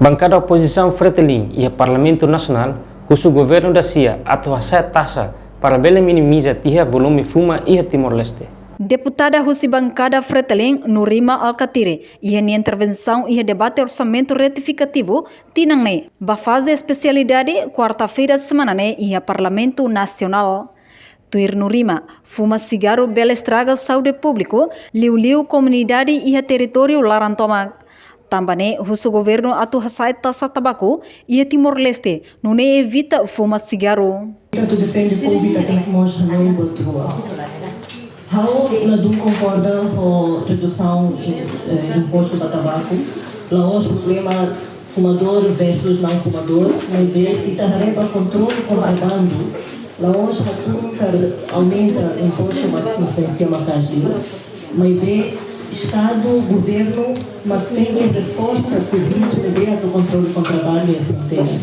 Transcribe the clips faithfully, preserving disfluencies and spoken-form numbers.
Bankada opozisaun Fretilin iha Parlamentu Nasionál husu governu dasia atu hasa'e taxa para bele minimiza tiha volume fuma iha Timor-Leste. Deputada husi bankada Fretilin, Nurima Alkatiri, iha nia intervensaun iha debate orsamentu retifikativu tinan ne'e ba faze espesialidade, kuarta-feira semana ne'e iha Parlamentu Nasionál. Tuir Nurima, fuma sigarru bele estraga saúde públiku, liuliu komunidade iha territóriu laran tomak. Tanba ne'e husu governu atu hasa'e taxa tabaku iha Timor-Leste, nune'e evita fuma sigarru. Ita atu defende povu, ita tenke mós hanoin buat rua. Ha'u ladún konkorda ho redusaun, eh, impostu ba tabaku. La'ós problema fumadór versus não fumadór, maibé se ita haree ba kontrolu kontrabandu, la'ós hatún ka aumenta impostu mak influensia maka'as liu, maibé Estadu, governu mak tenke reforsa servisu ne'ebé atu kontrolu kontrabandu iha fronteira.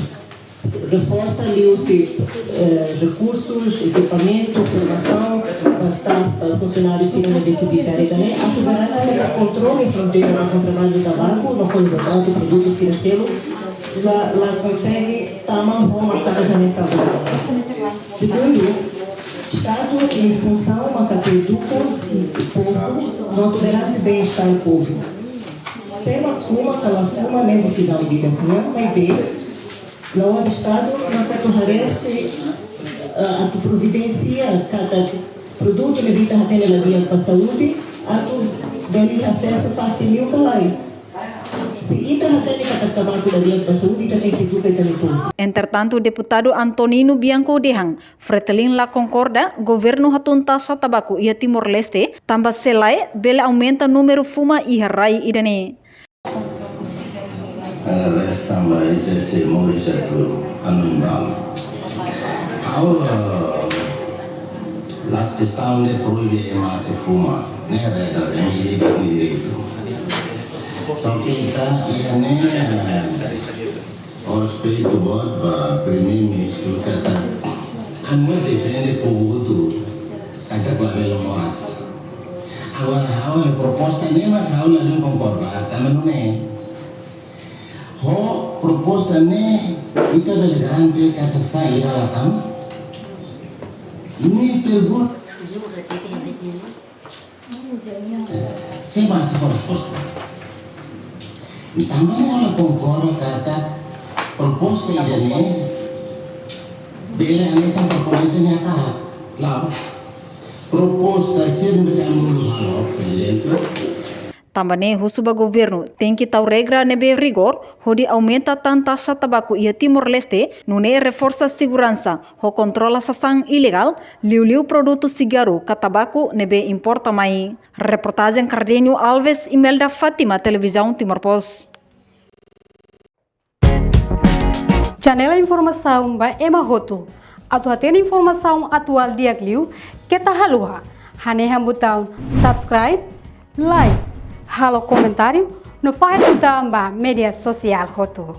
Reforsa liuhusi, eh, rekursus, ekipamentu, formasaun ba staff, ba funsionáriu sira ne'ebé servisu iha área ida-ne'e, atu garante katak kontrolu fronteira ba kontrabandu tabaku, no kuandu atu produtu sira seluk la, la konsege tama ho marka janesa. Segundu, Estadu iha funsaun mak atu eduka povu, no atu garante bem-estar povu. Se mak fuma ka la fuma ne'e desizaun ida ida nian, maibé la'ós Estadu mak atu haree se, eh, atu providensia katak produtu ne'ebé ita hatene la di'ak ba saúde, atu bele asesu fasil liu ka lae. Se ita hatene katak tabaku la di'ak ba saúde, ita tenke eduka ita-nia povu. Entretantu, deputadu Antonino Bianco dehan, Fretilin la konkorda governu hatún taxa tabaku iha Timor-Leste, tanba se lae bele aumenta númeru fuma iha rai ida-ne'e. Eh, resta mai ita sei moris atu hanoin balu. Ha'u, eh, la'ós kestaun de proibe ema atu fuma, ne'e regra, ema iha direitu. Só ke ita iha ne'e, eh, ho respeitu boot ba Primeiru-Ministru katak ami defende povu hotu katak labele moras. Agora, ha'u-nia proposta ne'e mak ha'u ladún konkorda, tanba nune'e. Ho proposta ne'e, ita bele garante katak sai iha la tama? Ne'e pergunta. Sé mak atu fó resposta? Tanba ne'e ha'u la konkorda katak proposta ida-ne'e bele hanesan proponente nia hakarak. La'ós. Proposta sempre kami halo, Prezidente. Tanba ne'e husu ba governu tenke tau regra ne'ebé rigór, hodi aumenta tan taxa tabaku iha Timor-Leste, nune'e reforsa seguransa, ho kontrola sasán ilegál, liuliu produtu sigarru ka tabaku ne'ebé importa mai. Reportajen Cardenio Alves, Imelda Fátima, Televizaun Timor Post. Janela informasaun ba ema hotu. Atu hatene informasaun atuál di'ak liu, keta haluha hanehan butaun subscribe, like, halo komentáriu, no fahe tutan ba média sosiál hotu.